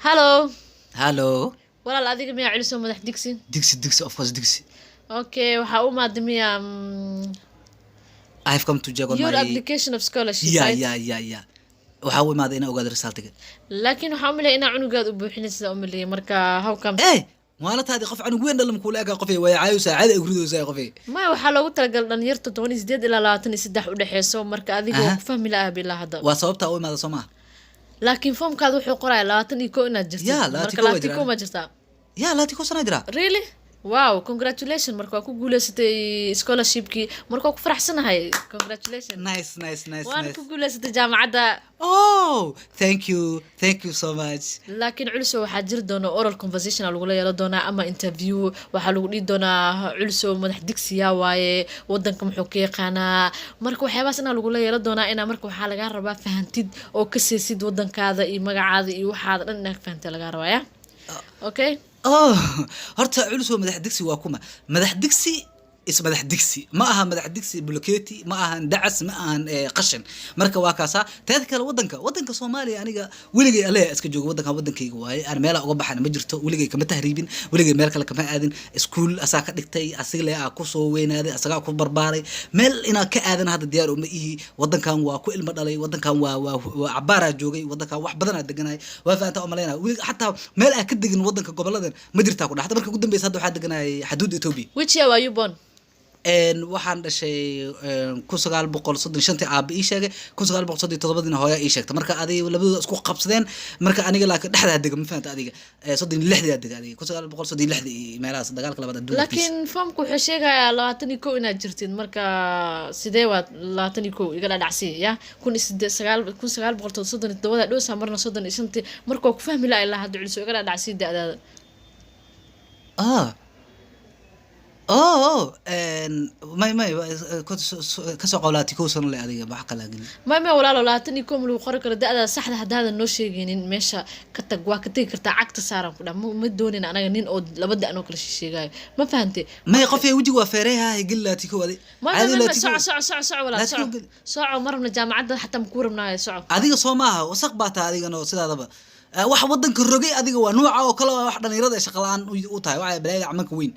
Hello. Hello. Walaal, adiga miyaa Culusow Madax Digsi? Digsi, Digsi, of course, Digsi. Okay, waxaa u maada miyaa I have come to check on your my application of scholarship, yeah. Right? Yeah, waxaa u imaaday inaan ogaado resultiga. Laakiin waxaa umaleya inaa cunugaad u buuxinay sida umaleeyay. Marka how come? Eh, maalataadii qof canug weyn dhalam kuula ekaa, qofay way caayusaa, caadi ay ridaysaa, qofay. Maya, waxaa loogu talagalay dhalinyarta 18 ilaa 23 udhexeyso. Marka adiga waa ku fahmi la-ah bilaa hadda. Waa sababtaa u imaada, soo maaha? Laakiin foomkaada wuxuu qoraya 21 inaad jirtid. Yeah, 21 Marka waa 21 jiraan. ma jirtaa? Ya, 21 sana jiraa. Really? Wow, congratulation. Marka waa ku guuleysatay scholarshipkii. Marka waa ku faraxsanahay, congratulation. Nice, nice, nice. Waana Nice. ku guuleysatay jaamacadda. Oh, thank you, thank you so much. Laakiin Culusow, waxaa jiri doona oral conversation aa lagula yeelan doonaa ama interview. Waxaa lagu dhihi doonaa, "Culusow Madax Digsiyaa waaye, wadanka muxuu ka yaqaanaa?" Marka waxyaabahaas inaa lagula yeelan doonaa inaa marka waxaa lagaa rabaa fahantid oo ka seesid wadankaada iyo magacaada iyo waxaada dhan inaa fahantid lagaa rabaa. Ya, okay? Oh, horta Culusow Madax Digsi waa kuma? Madax Digsi is Madax Digsi, ma aha Madax Digsi buloketi, ma ahan dacas, ma ahan qashin. Marka waa kaasaa. Teeda kale, wadanka Soomaaliya aniga weligay alle iska joogo. Wadankan wadankayga waaye, aan meela uga baxana ma jirto. Weligay kama tahriibin, weligay meel kale kama aadin. Iskuul asaa ka dhigtay, asiga le aa kusoo weynaaday, asagaa ku barbaaray. Meel inaa ka aadan hadda diyaar uma ihi. Wadankan waa ku ilmo dhalay, wadankan waa cabaaraa joogay, wadankan wax badanaa deganay. Waa fahantaa umalaynaa. Weli xataa meel aa ka degin wadanka goboladan ma jirtaa ku dhaxda. Marka ugu dambeysa hadda waxaa deganayay xaduudda Ethiopia. Which year were you born? Waxaan dhashay 1935-tii aaba ii sheegay, 1937-diina hooya ii sheegtay. Marka adiga labadooda isku qabsadeen. Marka aniga laakiin dhexdaa dega, ma fahanta adiga? 36-daa dega adiga, 1936-dii iyo meelahaas, dagaalka labaad adduunka. Laakiin foomku wuxuu sheegayaa 21 inaad jirtid. Marka sidee waad 21 iga dhadhacsi ya? Kun iyo sideed sagaal 1937-da dhowsaa, marna 35-tii. Marka waa ku fahmi laha ilaa hadda. Culiso, iga dhadhacsi da-daada. Ah, oh, may kasoo qabo 21 sano le adiga, wax kala gelin. May, walaalo, 21 ma lagu qori karo da-daada saxda. Haddaadan noo sheegaynin, meesha ka tag, waa ka tegi kartaa. Cagta saaran ku dhah. Ma doonin anaga nin oo laba da noo kala sheegayo, ma fahantay? May, qof wejiga waa feereha, geli 21 adi. May. Caadi. May, 21. Soco, soco, soco, soco, walaal. 21 Soco. Geli. Soco, ma rabna jaamacadda xataa makuu rabnaayo, soco. Adiga soo maaha, wasaq baa tahay adigana oo sidaadaba. Wax wadanka rogay adiga waa nuuca oo kale, waa wax dhalinyarada shaqa la-aan u tahay, waxay balaayada camanka weyn.